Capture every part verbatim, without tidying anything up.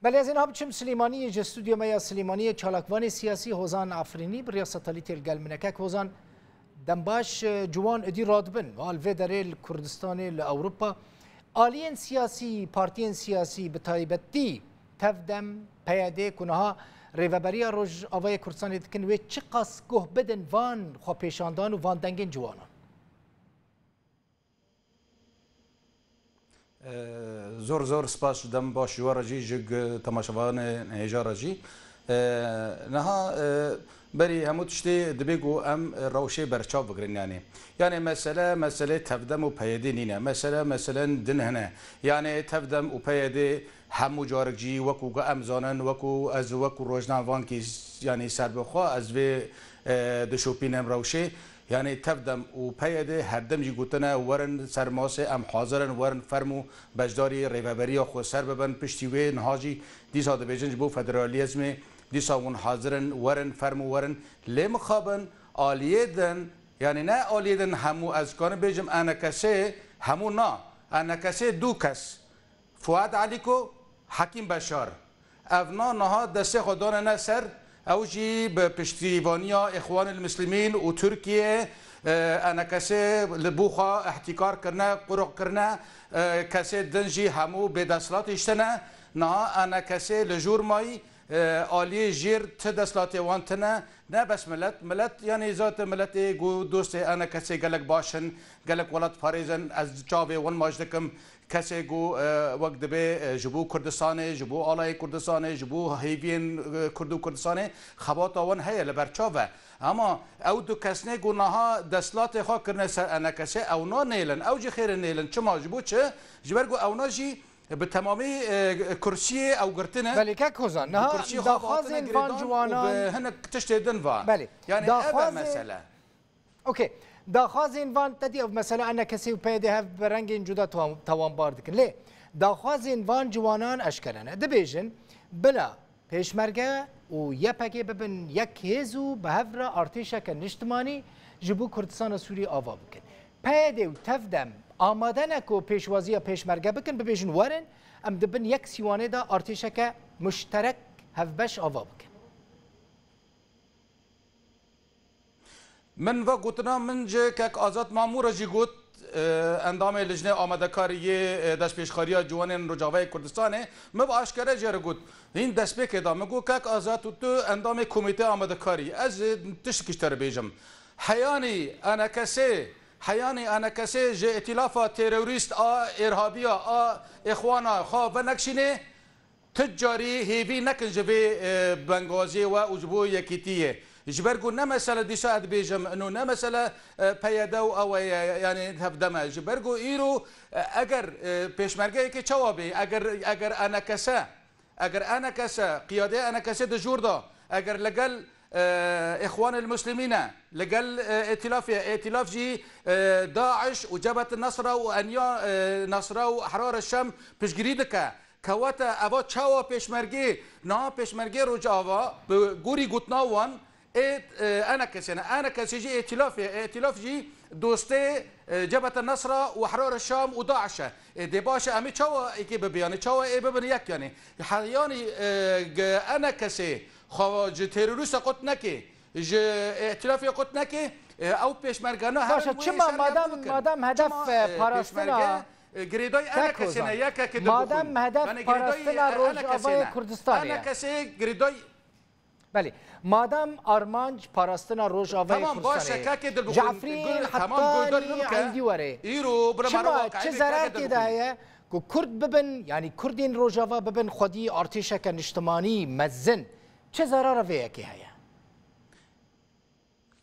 Belê, ez ê niha biçim Silêmaniyê, ji stûdyo me ya Silêmaniyê çalakvanê siyasî Hozan Afrînî bi riya satelîtê li gel min e. Kek Hozan, dembaş, e, ciwan êdî radibin, ha li vê derê li Kurdistanê, li Ewropa. Aliyên siyasî, partiyên siyasî, bi taybetî Tevdem, P Y D ku niha Rêveberiya Rojavayê Kurdistanê dikin, wê çiqas guh bidin van xwepêşandan û van dengên ciwanan? Zor zor spas ji dem baş ji we re jî, ji temaşevanê hêja re jî. Niha berî hemû tiştê dibê ku em rewşê berçav bigirin, yanî. Yanî mesele, meselê Tevdem û P Y D nîne. Mesele, meselen din hene. Yanî Tevdem û P Y D hemû carik jî wekû ku em zanin, wekû ez, wekû rojnamevankî, yanî serbixwe, ez vê dişopînim rewşê. Yanî Tevdem û P Y D her dem jî gotine, werin ser masê, em hazir in, werin ferm û beşdarî rêveberiya xweser bibin. Piştî wê niha jî dîsa dibêjin ji bo federalîzmê, dîsa hûn hazir in, werin ferm û werin. Lê mixabin aliyê din, yanî ne aliyê din hemû, ez karim bêjim E N K S hemû na, E N K S du kes, Fuad Alîko, Hekîm Beşar. Evna niha destê xwe danene ser, ew jî bi piştîvaniya Îxwanil Muslimîn û Tirkiye, e, E N K S li bo xwe îhtîkar kirine, quruq kirine, e, kesê din jî hemû bêdesthilat hiştine. Niha E N K S li jûr mayî, e, aliyê jêr ti desthilatê wan tine. Ne bes milet, milet, yanî zaten miletê ku dostê E N K S gelek baş in, gelek welatparêz in, ez çavê wan maç dikim. Kesê ku, e, wek dibê, e, ji bo Kurdistanê, ji bo alayê Kurdistanê, ji bo hêviyên, e, Kurd û Kurdistanê xebata wan heye, li ber çav e. Ama ew du kesnê ku niha desthilatê xwe kirine ser E N K S, ew na nêlin, ew jî xêrê nêlin. Çima? Ji bo çi? Ji ber ku ewna jî bi temamî, e, kursiyê ew girtine. Belê, kek Hozan, niha daxwazên van ciwanan, bi hinek tiştê din va. Belê. Yanî ev e mesele. Okey. Daxwazên van, te dî ev mesela E N K S û P Y D hev bi rengên cuda tewam-, tewambar dikin. Lê daxwazên van ciwanan eşkere ne. Dibêjin, bila Pêşmerge û Y P G bibin yek hêz û bi hev re artêşeke niştimanî ji bo Kurdistana Sûriyê ava bikin. P Y D û Tevdem amade ne ku pêşwaziya Pêşmerge bikin, bibêjin werin, em di bin yek sîwanê de artêşeke muşterek hevbeş ava bikin. Min va gotina min ji kek Azad Mamû re jî got, e, endamê Lijnê Amadekarî yê, e, Destpêşxeriya Ciwanên Rojavayê Kurdistanê, min bi aşkere jê re got. Hîn destpêkê da min got, kek Azad û tu endamê Komîteya Amadekarî. Ez, e, tiştekî ji te re bêjim. Heyanî E N K S, heyanî E N K S ji îtîlafa terorîst a, êrhabiya a, îxwana xwe venekşînê, Ti carî hêvî nekin ji vê, e, bengaziyê we û ji bo yekîtiyê. Ji ber ku ne mesele dîsa ez dibêjim, ino ne mesele, e, P Y D û ew e, yanî Tevdem e. Ji ber ku îro, e, eger, e, pêşmergeyekê çawa bê, eger, eger E N K S, eger E N K S, qiyadê E N K S di jûr de, eger li gel, e, Îxwanil Muslimîn e, li gel, e, Îtîlafê, Îtîlaf jî, e, DAIŞ û Cebhet Nesra û Enya, e, Nesra û Ehrar Şam piştgirî dike. Kewete eva çawa pêşmergê, niha pêşmergê Rojava bi gorî gotina wan ê, e, E N K S ne. E N K S jî êtîlaf e. Êtîlaf jî dostê, e, Cebhete Nesra û Ehrar Şam û DAIŞ e. Ê dê baş e, em ê çawa êkê bibin, yanî çawa ê bibin yek yanî. He, yanî, e, ge-, E N K S xwe ji terorîsta qut neke, ji êtîlafê qut neke, e, ew pêşmergana herin. Baş e, çima madem, madem hedef, e, parastina, e, girêdayî E N K S ne, yekekê dibixwin. Madem hedef parastina Rojavayê Kurdistanê ye. E N K S girêdayî. Belê. Madem armanc parastina Rojavayê Kurdistanê ye. Tamam, baş e, kekê dibixwin. Cafrîn Hettanî Endî were. Îro, çima, çi zerar tê de heye ku Kurd bibin, yanî Kurdên Rojava bibin xwedî artêşeke niştimanî mezin? Çi zerara vê yekê heye?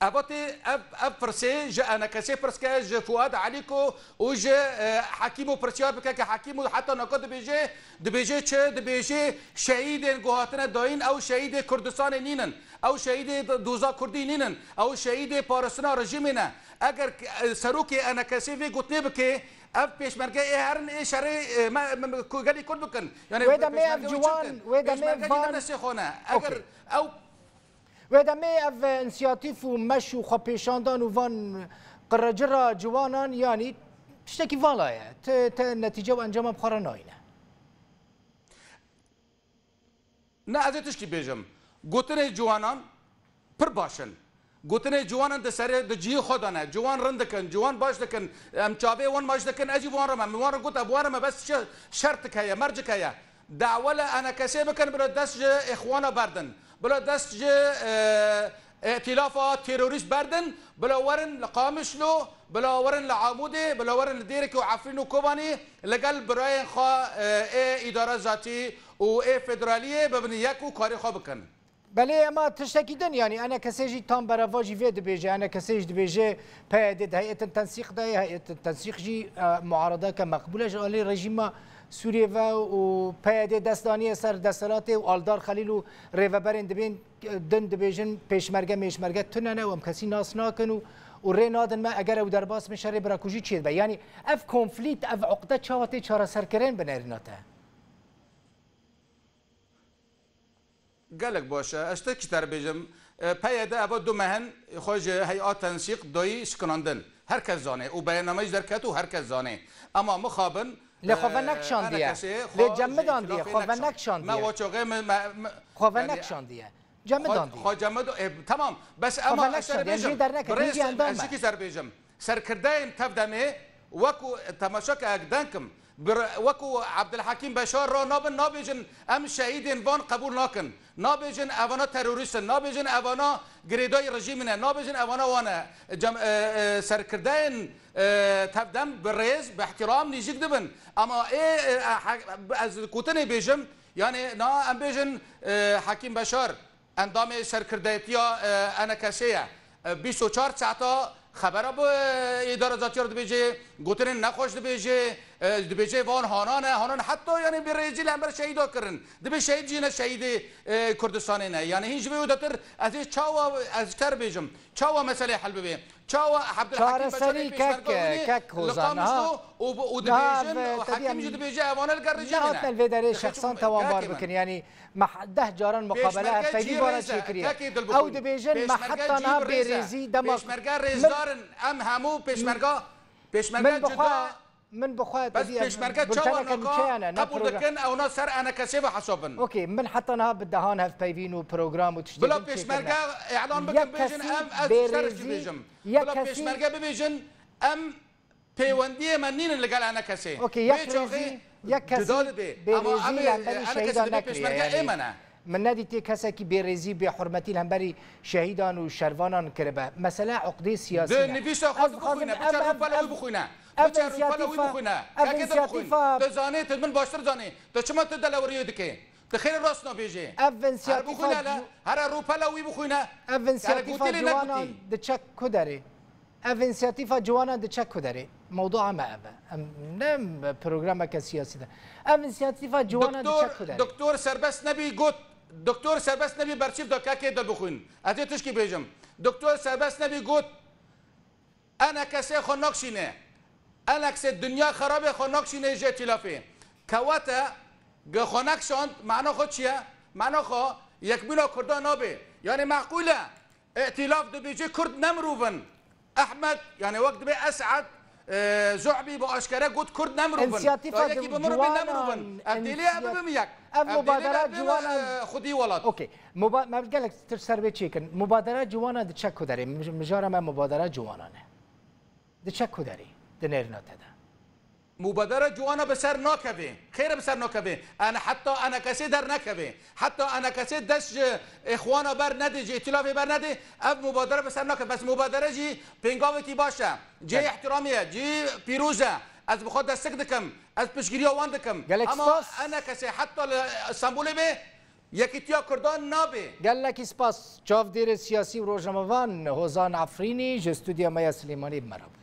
Eva tê ev, ev pirsê ji E N K S pirs ke, ji Fuad Elîko û ji, e, Hekîmo pirsiyar bike ke Hekîmo heta naka dibêje, dibêje çi? Dibêje şehîdên ku hatine dayîn ew şehîdê Kurdistanê nînin. Ew şehîdê d-, doza Kurdî nînin. Ew şehîdê parastina rejîmê ne. Eger, e, serokê E N K S vê gotinê bike, ev pêşmerge ê herin ê şerê, e, me, me, me, ku gelî Kurd bikin. Yanî wê demê ev ciwan, wê demê van. Pêşmerge jî ne destê xwe ne. Eger ew Wê demê ev însiyatîf û meş û xwepêşandan û van qirrecira ciwanan, yanî tiştekî vala ye. Ti, ti netîce û encama bi xwe re nayîne. Ne, ez ê tişkî bêjim. Gotinê ciwanan pir baş in. Gotinê ciwanan di serê, di cihê xwe de ne. Ciwan rind dikin, ciwan baş dikin. Em çavê wan maç dikin, ez jî bi wan re me. Min wan re got, bi wan re me bes şe-, şertik heye, mercik heye. Dawa li enekesê bikin, bila dest ji îxwana berdin. Bila dest ji, e, îtîlafa terorîst berdin. Bila werin li Qamişlo, bila werin li Amûdê, bila werin li Dêrikê û Efrîn û Kobanî, li gel birayên xwe, e, ê îdara zatî û ê federaliyê bibin yek û karê xwe bikin. Belê, ema tiştekî din, yanî enekesê jî tam berevajî vê dibêje, enekesê jî dibêje P Y D di heyetên tensîq de ye, heyetên tensîq jî, e, muaredeke meqbûl e ji alî rejîma Sûriyê ve û P Y D dest daniye ser desthilatê û Aldar Xelîl û rêveberên dibên, e, din dibêjin pêşmerge mêşmerge tune ne û em kesî nas nakin û, û rê nadin me eger ew derbas bin şerê birakujî çêdibe. Yanî ev konflîkt, ev uqde çawa tê çareserkirin bi nerîna te? Gelek baş e. Ez tiştekî te re bêjim. E, P Y D eva du meh in xwe ji hey'a tensîq dayî şikinandin. Her kes zane. Û beyannameyê jî derket û her kes zane. Ema mixabin, Lê xwe e, venekşandiye. Enekesê Lê xwe ji cemidandiye, îtîlafê xwe nekşand. Venekşandiye. Me wa çaxê me, me, me, Xwe yani, venekşandiye. Cemidandiye. Xwe, xwe cemido-, e, tamam. Bes Xwe ema ez te venekşandiye. Em bêjim, jê derneket, birêz, hîn jî endam ez e. Jikî ser bêjim. Serkirdeyên tevdemê wekû temaşa ke ek denk im, bir-, wekû Abdulhakîm Beşar ra nabin, nabêjin em şehîdên van qebûl nakin. Nabêjin evana terorîst in, nabêjin evana girêdayî rejîmê ne, nabêjin evana wan e. Cem-, e, e, serkirdeyên, e, tevdem bi rêz, bi ihtiram nîjîk dibin. Ama ê, e, e, he-, ez gotinê bêjim, yani na em bêjin, e, Hakîm Beşar, Endamê serkirdeyetiya, e, enekesê ye. E, bîst û çar saeta xebera bi, e, îdara zatiyar dibêje, gotinên nexweş dibêje, e, dibêje van hanan e, hanan heta yani bi rêzî li hember şehîda kirin. Dibê şehîd jî ne şehîdê, e, Kurdistanê ne. Yani hîn ji vê wêdetir ez ê çawa ez ter bêjim, çawa meselê hel bibe. Çawa Abdulhakim Beşarê Çareserî kek, pêşmerge winî kek li Hozan, Qamişlo ha. û, û Niha dibêjin, ev û te Hakim jî diyem dibêje evane li gel rejîmê ne. Nehatine vê derê Dixê şexsan çû-, tewanbar kekê min. Bikin. Yani me deh caran muqabele Pêşmerge hevpeyvî cî vara rêz e, çêkiriye. Kekê Dilbixwîn. Ew dibêjin me Pêşmerge heta cî niha bi rêz e. Bêrêzî dema Pêşmerge min rêzdar in. Em hemû pêşmerga, pêşmerge min bi xwe, cuda. Min bi xwe Bes te diyem pêşmerge çawa bulteneke nûçeyan e, ne qebûl program. Dikin, ew na ser enekesê ve hesabin. Okey, min heta niha bi dehan hevpeyvîn û program û tiştê Bila din çêkirine. Pêşmerge îlan bikin, Yek bêjin kesî em, ez ji te re jî bêrêzî, bêjim. Yek Bila kesî pêşmerge bibêjin em Peywendiyê me nînin li gel enekesê. Okey, yek Vê çaxê rêzî, yek kesî cuda dibê. Ama bêrêzî em ê, li hemberî enekesê şehîdan dibê nekiriye, pêşmerge yani. Ê me ne. Min nedîtiye kesek bêrêzî, bêhurmetî li hemberî şehîdan û şervanan kiribe. Mesele uqdê siyasî ne. Di nivîsa xwe Ez dixwîne, dixwazim biçe em, em, rûpela wî em, bixwîne. Biçe rûpela wî bixwîne. Ev Kekê de bixwîn. Însiyatîfa, Tu zanê, tu min baştir zanî. Tu çima tu delewriyê dikê? Tu xêr rast nabêjê. Ev Her însiyatîfa bixwîne le, ci- here rûpela wî bixwîne. Ev însiyatîfa Gotî lê ciwanan nekotî. Diçe ku derê? Ev însiyatîfa ciwanan diçe ku derê? Mewdua me ev e. Em ne programeke siyasî de. Ev însiyatîfa ciwanan diçe ku derê? Doktor Serbest Nebî got, Doktor Serbest Nebî bersiv da kekê de bixwîn. Ez ê tişkî bêjim. Doktor Serbest Nebî got, Enekesê xwe nakşîne. Enekesê dinya xerabê xwe nakşîne ji îtîlafê. Kewete ge xwe nekşand, mana xwe çi ye? Mana xwe yekbîna Kurdan nabe. Yani meqûl e. Îtîlaf dibêje Kurd ne mirov in. Ehmed, yani wek dibê Es'ed, e, Zu'bî bi aşkere got Kurd ne mirov in. Însiyatîfa Da yekî bi mirov bê ne mirov in. Ev dêlê ev bibim yek. Ev mubadera ciwanan, e, xwedî welat. Okey. Muba-, me gelek tişt ser vê çêkin. Mubadera ciwanan diçe ku derê? Mij-, mijara me mubadera ciwanan e. Diçe ku derê? Di nêrîna te de. Mubadera ciwana bi ser nakeve. Xêre bi ser nakeve. Ene heta enekesê dernekeve. Heta enekesê dest ji îxwana ber nede, ji îtîlafê ber nede, ev mubadere bi ser nakeve. Bes mubadere jî pêngavekî baş e. Cihê Belê. Îhtiramê ye, cihê pîroz e. Ez bi xwe destek dikim. Ez piştgiriya wan dikim. Gelek Ama spas. Enekesê heta li Stenbolê be, Yekîtiya Kurdan nabe. Gelekî spas. Çavdêrê siyasî û rojnamevan Hozan Efrînî ji stûdya me ya Silêmaniyê bi me re bû.